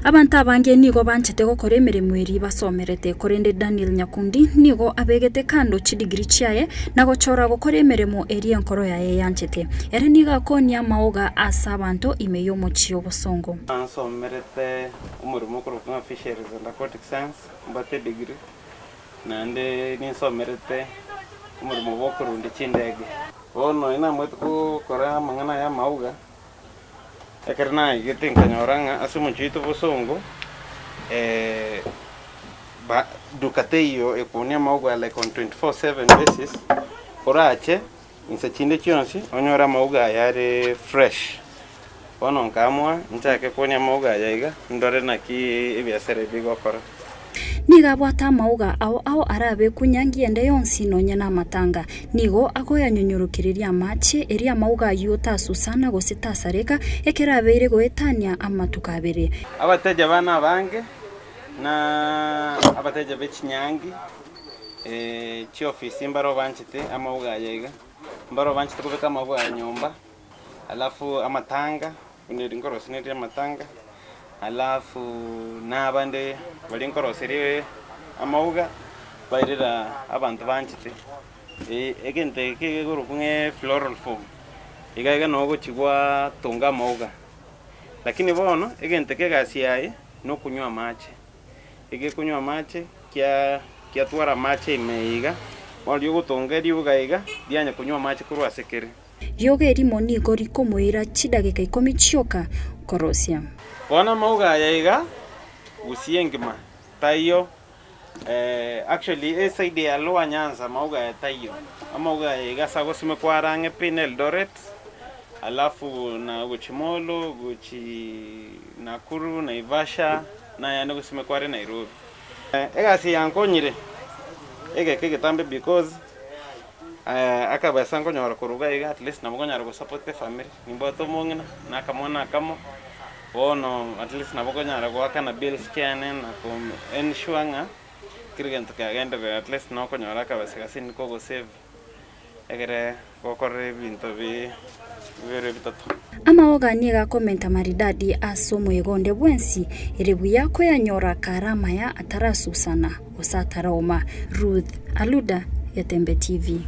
Abanto abange nigo banchete gokora emeremo eria basomerete, korende Daniel Nyakundi nigo abegete kando chidigiri chiaye na gochora gokora emeremo eria enkoro yaye yanchete. Ere nigo akoonia amaoga ase abanto ime y'omochie obosongo. Nsomerete omoremo okorokwa ng'a Fisheries and Aquatic Science, mbwate edegree, naende ninsomerete omoremo bwa okorundia chindege. Bono onye namanyete gokora amang'ana aya amauga, Ekero naigete nkanyora ng'a ase omochie oito bosongo, ba duka teiyo ekoonia amauga like on 24/7 basis, orache inse chinde chionsi onyore amauga aya are fresh. Bono nkaamua nchake koonia amauga aya iga, ndore naki ebiasara ebi bigokora. Nigo abwate amauga ao ao arabekwe nyangi ende yonsi nonya namatanga. Nigo akoyanyonyorokereria amache, erio amauga ayio tasusana gose tasareka, ekero abeire goetania amatuko abere. Abateja bane abange na abateja be chinyangi, chiofisi mbaro banchete amauga aya iga, mbaro banchete kobeka amauga aya nyomba, alafu amatanga. Buna eri nkoroseneria amatanga, alafu nabande baria nkoroseria amauga, bairera abanto banchete. Egento eke kekorokwa ng'a efloral form, iga iga noo ogochia gwatonga amauga. Lakini bono, egento eke egasi yaye, na okonywa amache, egekonywa amache kia kiatwara amache ime iga, bono riria ogotonga riuga iga, rianya konywa amache korwa ase kere. Riogo erimo nigo rikomoira chidageka ikomi chioka korosia. Bono amauga aya iga gusii engima taiyo actually eside ya lower Nyanza amauga aya taiyo. Amauga aya iga ase agosimekwa are ang'e pi na Eldoret alafu na gochia Molo gochia Nakuru, Naivasha na ayande gosimekwa are Nairobi. Egasi eye yankonyire egeka egetambe because. Akabesa nkonyora korwa iga iga at least nabo nkonyara go support efamiri, nimbwate omong'ina na akamwana akamo, bono at least nabo nkonyara goakana bills chiane na ko ensure ng'a kera egento kiagenderire at least nokonyora akabesa gase niko ogosave egere gokora ebinto bi bibere bitato. Amaoga nigo akomenta maridadi ase omoyega onde bwensi, ere buya koyanyora kare amaya atarasusana gose ataraoma. Ruth Aluda, Getembe TV.